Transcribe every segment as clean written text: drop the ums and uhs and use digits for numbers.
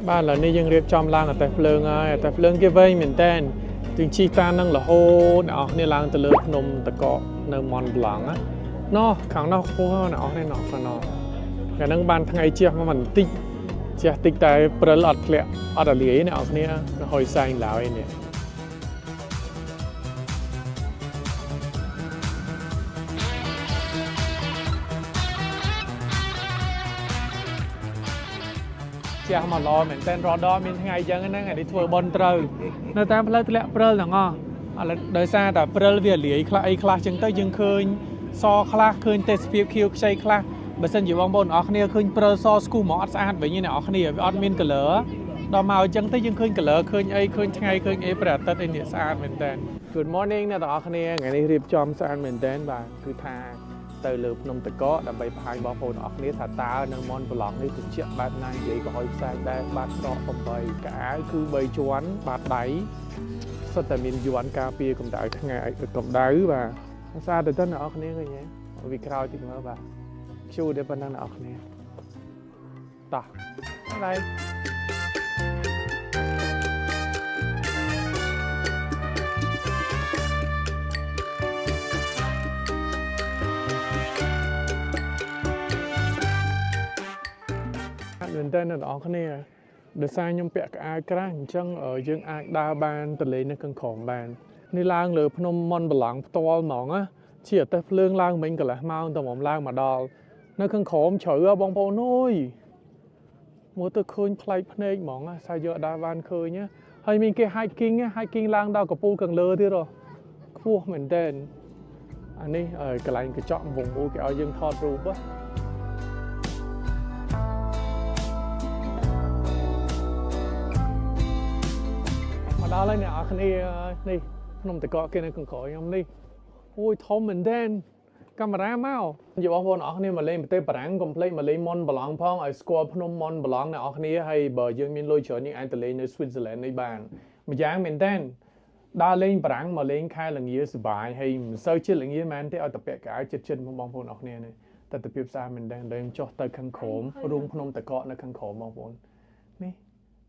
បាទឥឡូវនេះយើងរៀបចំឡើងអតេះភ្លើងហើយអតេះភ្លើងគេវែងមែនតើយើងជិះតាមនឹងរហូតអ្នកនរគ្នាឡើងទៅលើភ្នំតកកនៅមន់ប្លង់ណាណោះខាងនោះខ្ពស់អ្នកនរគ្នាណោះខាងនោះកាលហ្នឹងបានថ្ងៃជះមកបន្តិចជះតិចតែព្រិលអត់ធ្លាក់អត់រលាយអ្នកនរគ្នាហុយសែងឡើយនេះ ជះមកល្អមែនតើរដមានថ្ងៃអញ្ចឹងហ្នឹងអានេះធ្វើបន់ត្រូវនៅតាមផ្លូវធ្លាក់ព្រិលទាំងអស់ឥឡូវដោយសារតែព្រិលវាលាយខ្លះអីខ្លះអញ្ចឹងទៅយើងឃើញសខ្លះឃើញទេសភាពខៀវខ្ចីខ្លះបើសិនជាបងប្អូនអរគ្នាឃើញព្រិលសស្គូមកអត់ស្អាតវិញទេអ្នកនរគ្នាវាអត់មាន color ដល់មកអញ្ចឹងទៅយើងឃើញ color ឃើញអីឃើញថ្ងៃឃើញអីព្រះអាទិត្យអីនេះស្អាតមែនតើ Good morning អ្នកទាំងអស់គ្នាថ្ងៃនេះរៀបចំស្អាតមែនតើបាទគឺថា ទៅលើភ្នំតកកដើម្បីបង្ហាញបងប្អូនអរគ្នាថាតើនៅមន់ប្លង់នេះត្រជាក់បែបណានិយាយក៏ហុយផ្សែងដែរបាតដក8កៅអៅគឺ3ជាន់បាតដៃសុទ្ធតែមានយ័ន្តការពារកម្ដៅថ្ងៃកម្ដៅបាទស្អាតទៅទៅអ្នកនរគ្នាឃើញទេវាក្រោយតិចមើលបាទជូរទេប៉ុណ្ណឹងអ្នកនរគ្នាតោះបាយ មែនតើអ្នកនរគ្នាដោយសារខ្ញុំពាក់កៅអៅក្រាស់អញ្ចឹងយើងអាចដើរបានទលេនៅខាងក្រោមបាននេះឡើងលើភ្នំមន់ប្លង់ផ្ទាល់ហ្មងណាជាអតេះភ្លើងឡើងមិញកន្លះម៉ោងតែមកឡើងមកដល់នៅខាងក្រោមជ្រៅហ៎បងប្អូនអើយមើលទៅឃើញប្លែកភ្នែកហ្មងណាសាយកដើរបានឃើញណាហើយមានគេ hiking ណា hiking ឡើងដល់កំពូលខាងលើទៀតហ៎ខ្ពស់មែនតើអានេះកន្លែងកញ្ចក់វងមូលគេឲ្យយើងថតរូបហ៎ មកដល់ហើយអ្នកនរគ្នានេះភ្នំតកកគេនៅខាងក្រោយខ្ញុំនេះអូយធំមែនទែនកាមេរ៉ាមកនិយាយបងប្អូនអរគ្នាមកលេងប្រទេសបារាំងកុំភ្លេចមកលេងមុនប្លង់ផងឲ្យស្គាល់ភ្នំមុនប្លង់អ្នកនរគ្នាហើយបើយើងមានលុយច្រើនយើងអាចទៅលេងនៅ Switzerland នេះបានម្យ៉ាងមែនទែនដើរលេងបារាំងមកលេងខែលងាសប្បាយហើយមិនសូវជាលងាមែនទេឲ្យតែពាក់កៅអៅចិត្តចិត្តមកបងប្អូនអរគ្នានេះតែទិភាពស្អាតមែនទែនលេងចុះទៅខាងក្រោមរូងភ្នំតកកនៅខាងក្រោមបងប្អូននេះ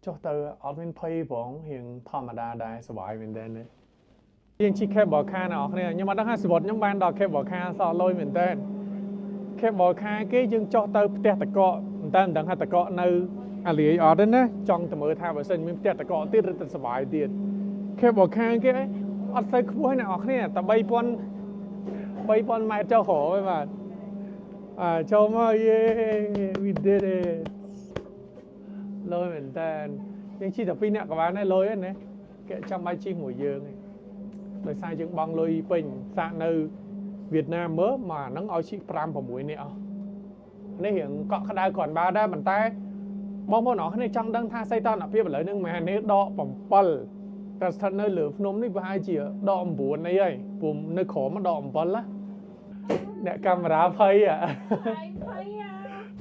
ចុះទៅអត់មានភ័យផងរៀងធម្មតាដែរសុបាយមែនតើនេះយើងជិះ cable car អ្នកនរគ្នាខ្ញុំអត់ដឹងថាសវត្តខ្ញុំបានដល់ cable car សល់លុយមែនតើ cable car គេយើងចុះទៅផ្ទះតកកតែមិនដឹងថាតកកនៅអាលាយអត់ទេណាចង់ទៅមើលថាបើសិនមានផ្ទះតកកទៀតឬទៅសុបាយទៀត cable car គេអត់សូវខ្ពស់ទេអ្នកនរគ្នាតែ3000 3000ម៉ែត្រចុះក្រោមឯងបាទអាចូលមកយេ we did it លយមែនតើយើងជិះតែពីរនាក់ក៏បានដែរលយហ្នឹងណាគេចាំបាច់ជិះមួយយើងឯងដោយសារយើងបង់លុយពេញសាកនៅវៀតណាមមើលមកអាហ្នឹងឲ្យជិះ5 6នាក់អស់នេះរៀងកក់ក្ដៅគ្រាន់បើដែរប៉ុន្តែបងប្អូនអរគ្នាចង់ដឹងថាសីតុណ្ហភាពឥឡូវហ្នឹងមែននេះដក7តែស្ថិតនៅលើភ្នំនេះប្រហែលជាដក9អីហើយព្រោះនៅក្រោមដក7ណាអ្នកកាមេរ៉ាភ័យអា ភ័យអា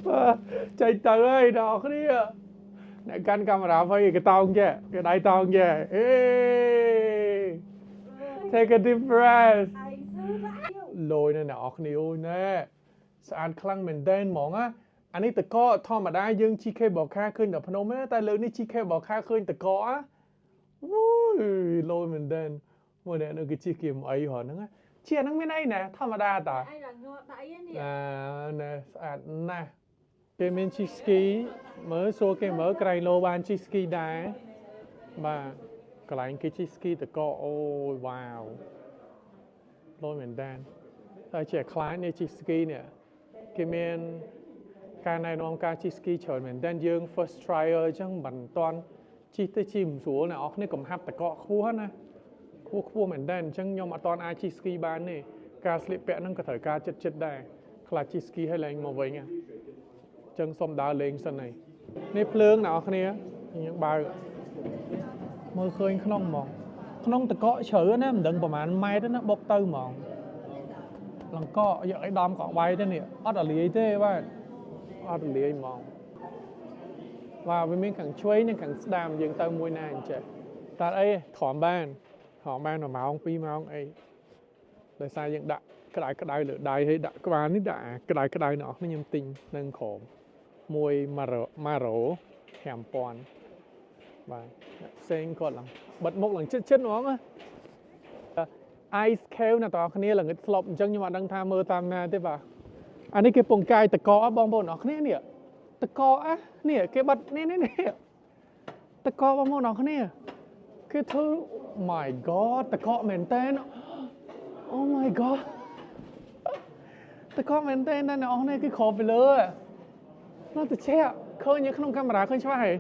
បាទចេញទៅហើយដល់គ្នាអ្នកកាន់កាមេរ៉ាភ័យគេតោងចេះគេដៃតោងចេះអេ take a deep breath ឯងស៊ឺស្អាត លយណាស់អ្នកនរគ្នាអូយណែស្អាតខ្លាំងមែនទែនហ្មងណាអានេះតកធម្មតាយើងជិះ cable car ឃើញតែភ្នំទេតែលើកនេះជិះ cable car ឃើញតកអាអូយលយមែនទែនមួយអ្នកនៅគេជិះគេមិនអីហ៎ហ្នឹងណាជិះអាហ្នឹងមានអីណែធម្មតាតា ឯងឡើងញាត់ដៃនេះ អាណែស្អាតណាស់គេមានជិះស្គីមើលសួរគេមើលក្រៃឡូបានជិះស្គីដែរបាទកន្លែងគេជិះស្គីតកអូយវ៉ាវលយមែនតើតែជាខ្លាចនេះជិះស្គីនេះគេមានការណែនាំការជិះស្គីច្រើនមែនតើយើង first trial អញ្ចឹងមិនតាន់ជិះទៅជិះមិនស្រួលអ្នកនរគ្នាកំហាប់តកខ្ពស់ណាខ្ពស់ខ្ពស់មែនតើអញ្ចឹងខ្ញុំអត់តាន់អាចជិះស្គីបានទេការស្លៀកពាក់ហ្នឹងក៏ត្រូវការចិត្តចិត្តដែរខ្លាចជិះស្គីឲ្យឡើងមកវិញអញ្ចឹងសុំដើរលេងសិនហើយនេះភ្លើងអ្នកនរគ្នាយើងបើកមើលឃើញក្នុងហ្មងក្នុងតកកជ្រៅណាមិនដឹងប្រហែលម៉ែត្រទេណាបុកទៅហ្មងលង្កកយកឲ្យដំកក់វាយទៅនេះអត់អាលាយទេបាទអត់អាលាយហ្មងបាទវាមានខាងឆ្វេងនិងខាងស្ដាំយើងទៅមួយណាអញ្ចេះតែអីទ្រាំបានទ្រាំបាន1ម៉ោង2ម៉ោងអីដោយសារយើងដាក់ក្តៅក្តៅលើដៃហើយដាក់ក្បាលនេះដាក់អាក្តៅក្តៅអ្នកនរខ្ញុំទិញនឹងក្រោមមួយ1ម៉ារ៉ូ5000 បាទអ្នកផ្សេងគាត់ឡើងបិទមុខឡើងចិត្តចិត្តហ្មងណា Ice cave អ្នកទាំងអស់គ្នាល្ងិតស្លប់អញ្ចឹងខ្ញុំអត់ដឹងថាមើលតាមណាទេបាទអានេះគេពងកាយតកបងប្អូនអរគ្នានេះតកអានេះគេបិទនេះនេះនេះតកបងប្អូនអរគ្នាគេធ្វើ My God តកមែនតើ Oh my God តកមែនតើអ្នកនរគ្នាគេគ្របពីលើនោះទៅជាឃើញនៅក្នុងកាមេរ៉ាឃើញច្បាស់ហ៎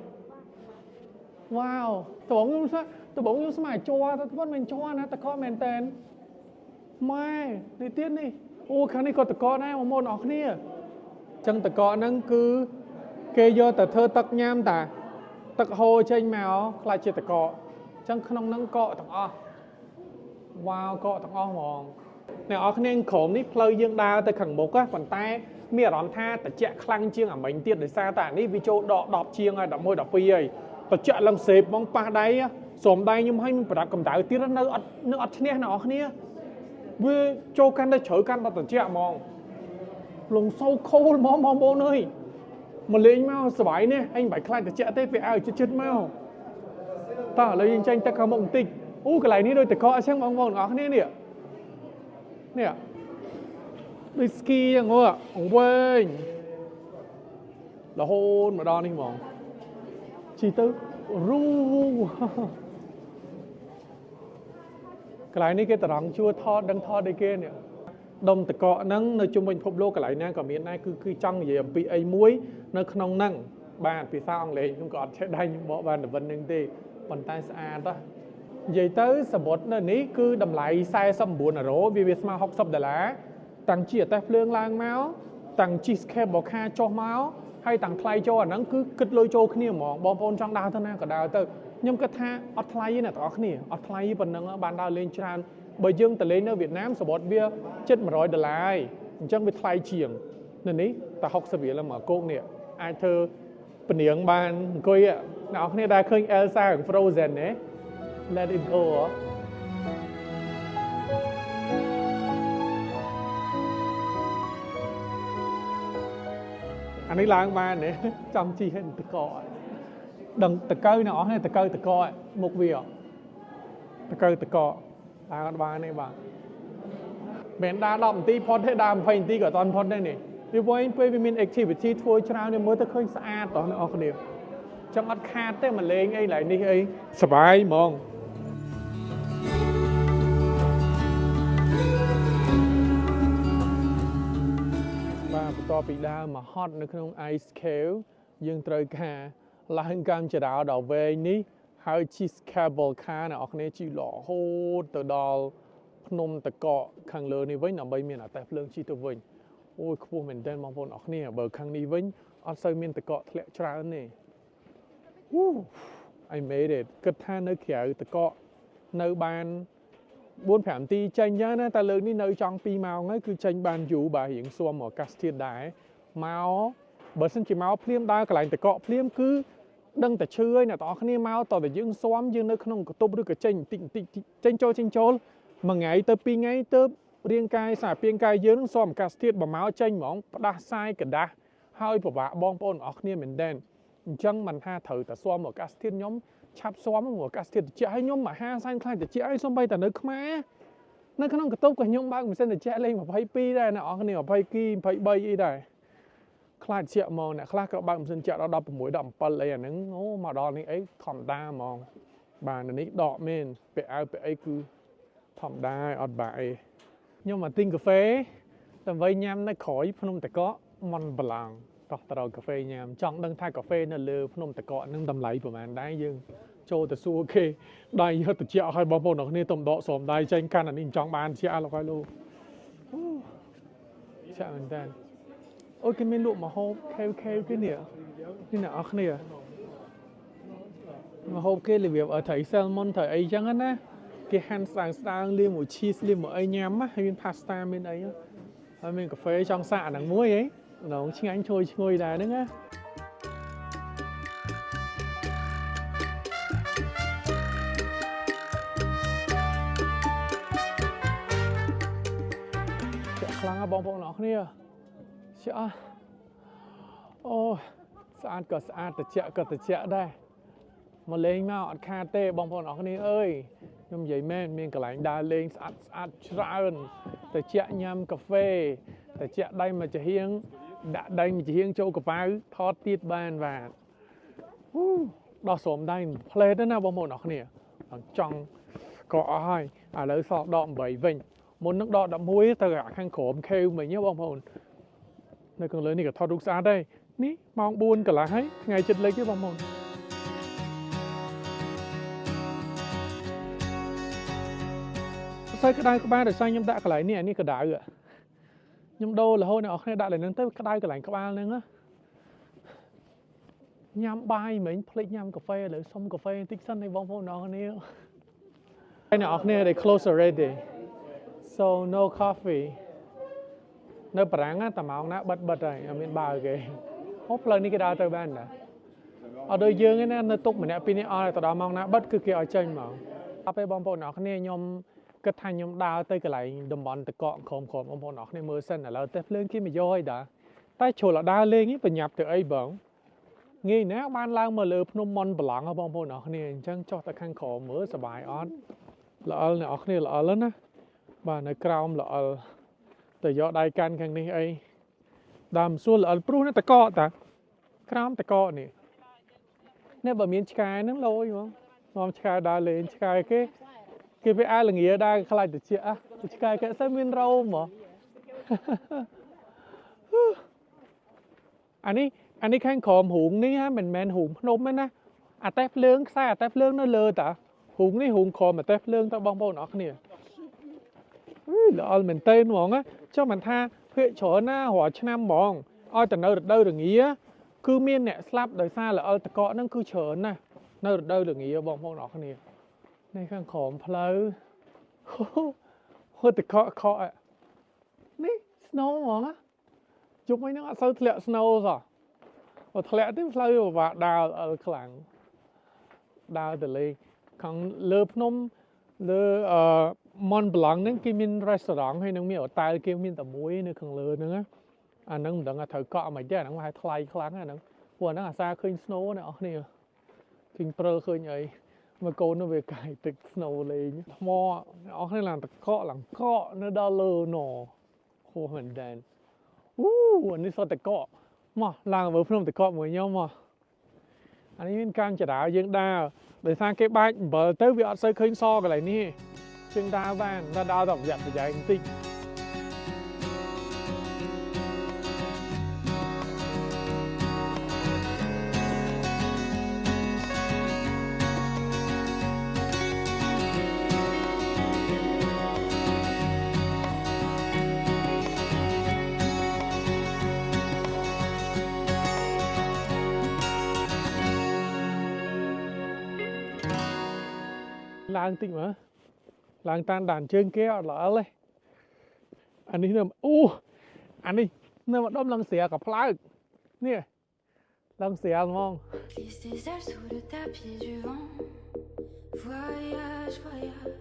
វ៉ាវតបងខ្ញុំស្តបងខ្ញុំស្មានជ័រតែគាត់មិនជ័រណាតកមែនតើម៉ែនេះទៀតនេះអូខាងនេះក៏តកដែរបងប្អូនអរគ្នាចឹងតកហ្នឹងគឺគេយកទៅធ្វើទឹកញ៉ាំតាទឹកហូរចេញមកខ្លាចជាតកចឹងក្នុងហ្នឹងកកទាំងអស់វ៉ាវកកទាំងអស់ហ្មងអ្នកនរគ្នាក្រុមនេះផ្លូវយើងដើរទៅខាងមុខប៉ុន្តែមានអារម្មណ៍ថាត្រជាក់ខ្លាំងជាងអាមិញទៀតដោយសារតែអានេះវាចូលដក10ជាងហើយ11 12ហើយត្រជាក់ឡើងសេពហ្មងប៉ះដៃស្រោមដៃខ្ញុំឲ្យមានប្រដាប់កម្ដៅទៀតនៅអត់នៅអត់ឈ្នះអ្នកនរគ្នាវាចូលកាន់តែជ្រៅកាន់តែត្រជាក់ហ្មងលងសូខូលហ្មងបងប្អូនអើយមកលេងមកសុបាយនេះអញមិនបាច់ខ្លាចត្រជាក់ទេពេលឲ្យចិត្តចិត្តមកតោះឥឡូវយើងចេញទឹកខាងមុខបន្តិចអូកន្លែងនេះដូចតកអញ្ចឹងបងប្អូនទាំងអស់គ្នានេះនេះដូច ski អញ្ចឹងអង្វែងរហូតមកដល់នេះហ្មងជិះទៅរូកន្លែងនេះគេត្រង់ជួថតដឹងថតអីគេនេះដុំតកហ្នឹងនៅជុំវិញពិភពលោកកន្លែងណាក៏មានដែរគឺគឺចង់និយាយអំពីអីមួយនៅក្នុងហ្នឹងបាទភាសាអង់គ្លេសខ្ញុំក៏អត់ចេះដែរខ្ញុំបកបានតែប៉ុណ្្នឹងទេប៉ុន្តែស្អាតហ៎និយាយទៅសមុទ្រនៅនេះគឺតម្លៃ49អឺរ៉ូវាវាស្មើ60ដុល្លារតាំងជាអតេះភ្លើងឡើងមកតាំងជិះ cable car ចុះមកហើយតាំងថ្លៃចូលអាហ្នឹងគឺគិតលុយចូលគ្នាហ្មងបងប្អូនចង់ដើរទៅណាក៏ដើរទៅខ្ញុំគិតថាអត់ថ្លៃទេអ្នកទាំងអស់គ្នាអត់ថ្លៃប៉ុណ្ណឹងបានដើរលេងច្រើនបើយើងទៅលេងនៅវៀតណាមសមុទ្រវាជិត100ដុល្លារហើយអញ្ចឹងវាថ្លៃជាងនៅនេះតែ60រៀលមកគោកនេះអាចធ្វើពនាងបានអង្គុយអ្នកនរគ្នាដែលឃើញ Elsa និង Frozen ទេ Let it go អានេះឡើងបានទេចំជីហិនតកដឹងតកៅអ្នកអស់នេះតកៅតកមុខវាតកៅតកឡើងអត់បានទេបាទមិនដើរ10នាទីផុតទេដើរ20នាទីក៏អត់ផុតដែរនេះវាវិញពេលវាមាន activity ធ្វើច្រើននេះមើលទៅឃើញស្អាតតោះអ្នកអស់គ្នាចឹងអត់ខាតទេមកលេងអីឡើយនេះអីសប្បាយហ្មងបាទបន្ទាប់ពីដើរមកហត់នៅក្នុង Ice Cave យើងត្រូវការឡើងកាំចរោដល់វែងនេះហើយជិះ cable car អ្នកនរគ្នាជិះរហូតទៅដល់ភ្នំតកកខាងលើនេះវិញដើម្បីមានអាតេះភ្លើងជិះទៅវិញអូយខ្ពស់មែនទែនបងប្អូនអរគ្នាបើខាងនេះវិញអត់សូវមានតកកធ្លាក់ច្រើនទេ Woo I made it គិតថានៅក្រៅតកកនៅបាន4 5នាទីចេញចឹងណាតែលើកនេះនៅចង់2ម៉ោងហើយគឺចេញបានយូរបាទរៀងស៊ាំអាកាសធាតុដែរមកបើសិនជាមកភ្លាមដើរកន្លែងតកកភ្លាមគឺដឹងតែឈឺហើយអ្នកទាំងអស់គ្នាមកតតែយើងស៊ាំយើងនៅក្នុងកន្ទប់ឬក៏ចេញបន្តិចបន្តិចចេញចូលចេញចូលមួយថ្ងៃទៅពីរថ្ងៃទៅរាងកាយសារពាង្គកាយយើងនឹងស៊ាំអាកាសធាតុបើមកចេញហ្មងផ្ដាសាយកដាស់ហើយពិបាកបងប្អូនទាំងអស់គ្នាមែនទែនអញ្ចឹងមិនថាត្រូវតែស៊ាំអាកាសធាតុខ្ញុំឆាប់ស៊ាំអាកាសធាតុត្រជាក់ឲ្យខ្ញុំមហាសែនខ្លាចត្រជាក់ឲ្យសំបីតែនៅខ្មែរនៅក្នុងកន្ទប់ក៏ខ្ញុំបើកម៉ាស៊ីនត្រជាក់លេង22ដែរអ្នកនរគ្នា20គី23អីដែរខ្លាចជាក់ហ្មងអ្នកខ្លះក៏បើកម៉ាស៊ីនជាក់ដល់16 17អីអាហ្នឹងអូមកដល់នេះអីធម្មតាហ្មងបាទនៅនេះដកមែនពាក់អាវពាក់អីគឺធម្មតាអត់បាក់អីខ្ញុំមកទិញកាហ្វេដើម្បីញ៉ាំនៅក្រោយភ្នំតកកមិនប្លង់តោះទៅរកកាហ្វេញ៉ាំចង់ដឹងថាកាហ្វេនៅលើភ្នំតកកនឹងតម្លៃប្រហែលដែរយើងចូលទៅសួរគេដៃយកទៅជាឲ្យបងប្អូនទាំងគ្នាទុំដកស្រោមដៃចេញកាន់អានេះចង់បានជាលោកហើយលោកអូចាក់មែនតើអូគេមានលក់ម្ហូប KK គេនេះនេះអ្នកនរគ្នាម្ហូបគេរបៀបត្រី salmon ត្រីអីចឹងណាគេហាន់ស្ដើងស្ដើងលាយមួយ cheese លាយមួយអីញ៉ាំណាហើយមាន pasta មានអីហើយមានកាហ្វេចង់សាកអាហ្នឹងមួយហីនងឆ្ងាញ់ឈ្ងុយឈ្ងុយដែរហ្នឹងណាខ្លាំងណាស់បងប្អូនអរគ្នាជាអអូស្អាតក៏ស្អាតត្រជាក់ក៏ត្រជាក់ដែរ មកលេងមកអត់ខាតទេបងប្អូនអរគ្នាអើយខ្ញុំនិយាយមែនមានកន្លែងដើរលេងស្អាតស្អាតច្រើនទៅជាក់ញ៉ាំកាហ្វេទៅជាក់ដៃមួយចំហៀងដាក់ដៃមួយចំហៀងចូលកប៉ៅថតទៀតបានបាទអូដោះស្រោមដៃផ្លេតណាបងប្អូនអរគ្នាឡើងចង់ក៏អស់ហើយឥឡូវសល់ដក8វិញមុននឹងដក11ទៅខាងក្រោមខេវមិញបងប្អូននៅខាងលើនេះក៏ថតរូបស្អាតដែរនេះម៉ោង4កន្លះហើយថ្ងៃចិត្តលិចទេបងប្អូនសូវក្តៅក្បាលដោយសារខ្ញុំដាក់កន្លែងនេះអានេះក្តៅខ្ញុំដូររហូតអ្នកនរគ្នាដាក់លើនឹងទៅក្តៅកន្លែងក្បាលហ្នឹងណាញ៉ាំបាយមិញភ្លេចញ៉ាំកាហ្វេឥឡូវសុំកាហ្វេបន្តិចសិនឲ្យបងប្អូនអ្នកនរគ្នាហើយអ្នកនរគ្នា they close already, so no coffee. នៅបារាំងណាតាម៉ោងណាបិទបិទហើយអត់មានបើគេអូផ្លូវនេះគេដើរទៅបានណាអត់ដូចយើងទេណានៅទុកម្នាក់ពីរនាក់អត់ទៅដល់ម៉ោងណាបិទគឺគេឲ្យចេញហ្មងអត់ពេលបងប្អូនអ្នកគ្នាខ្ញុំគិតថាខ្ញុំដើរទៅកន្លែងតំបន់តកកក្រមក្រមបងប្អូនអ្នកគ្នាមើលសិនឥឡូវទេភ្លើងគេមកយកហើយតាតែជ្រុលដើរលេងនេះបញ្ញាប់ទៅអីបងងាយណាបានឡើងមកលើភ្នំមុនប្លង់បងប្អូនអ្នកគ្នាអញ្ចឹងចុះទៅខាងក្រោមមើលសប្បាយអត់ល្អលអ្នកគ្នាល្អលណាបាទនៅក្រោមល្អលទៅយកដៃកាន់ខាងនេះអីដើមសួរល្អលព្រោះនេះតកកតាក្រោមតកកនេះនេះបើមានឆ្កែហ្នឹងលយហ្មងនាំឆ្កែដើរលេងឆ្កែគេគេវាអាលងាដែរខ្លាចតិចអះឆ្កែគេអត់សូវមានរោមហ៎អានេះអានេះខាងក្រោមរូងនេះហ่าមិនមែនរូងភ្នំទេណាអាតេះភ្លើងខ្សែអាតេះភ្លើងនៅលើតារូងនេះរូងក្រោមអាតេះភ្លើងតើបងប្អូនអរគ្នាល្អមែនតើហ្មងចុះមិនថាភាកច្រើនណារាល់ឆ្នាំហ្មងឲ្យតែនៅរដូវរងាគឺមានអ្នកស្លាប់ដោយសារល្អលតកកហ្នឹងគឺច្រើនណាស់នៅរដូវរងាបងប្អូនអរគ្នានេះខាងក្រោមផ្លូវហូតតកកខកនេះ snow ហ្មងជុំអីហ្នឹងអត់សូវធ្លាក់ snow សោះបើធ្លាក់ទេផ្លូវពិបាកដើរអល់ខ្លាំងដើរទៅលេងខាងលើភ្នំលើអឺ Mont Blanc ហ្នឹងគេមាន restaurant ហើយនឹងមានអូតែលគេមានតែមួយនៅខាងលើហ្នឹងណាអាហ្នឹងមិនដឹងថាត្រូវកក់មិនទេអាហ្នឹងហៅថ្លៃខ្លាំងអាហ្នឹងព្រោះអាហ្នឹងអាសាឃើញ snow អ្នកនរគ្នាឃើញព្រិលឃើញអីមកកូននោះវាកាយទឹក snow លេងថ្មអ្នកនរគ្នាឡើងតកកឡើងកកនៅដល់លើណហូមែនតើអូអានេះសុទ្ធតកកមកឡើងមើលភ្នំតកកមួយខ្ញុំមកអានេះមានការចរាយើងដើរដោយសារគេបាច់អំបិលទៅវាអត់សូវឃើញសកន្លែងនេះជាងដើរបានតែដើរតែប្រយ័ត្នប្រយែងបន្តិចឡើងតិចមើលឡើងតាមដានជើងគេអត់ល្អទេអានេះនៅអូអានេះនៅម្ដុំឡើងស្រាកផ្លើកនេះឡើងស្រាហ្មង Glisse tes ailes sous le tapis du vent. Voyage, voyage.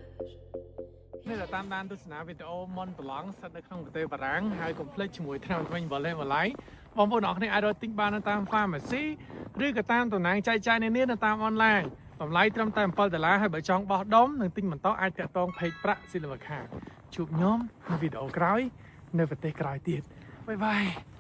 នេះតាមដានទស្សនាវីដេអូ Mont Blanc ស្ថិតនៅក្នុងប្រទេសបារាំងហើយកុំភ្លេចជាមួយថ្នាំធ្មេញវ៉ាឡេម៉ាឡៃបងប្អូនអរគ្នាអាចរកទិញបាននៅតាម pharmacy ឬក៏តាមតំណាងចែកចាយនានានៅតាម online តម្លៃត្រឹមតែ7ដុល្លារហើយបើចង់បោះដុំនិងទិញបន្តអាចតាក់ទង page ប្រាក់ស៊ីលវខាជួបខ្ញុំនៅវីដេអូក្រោយនៅប្រទេសក្រោយទៀត bye bye.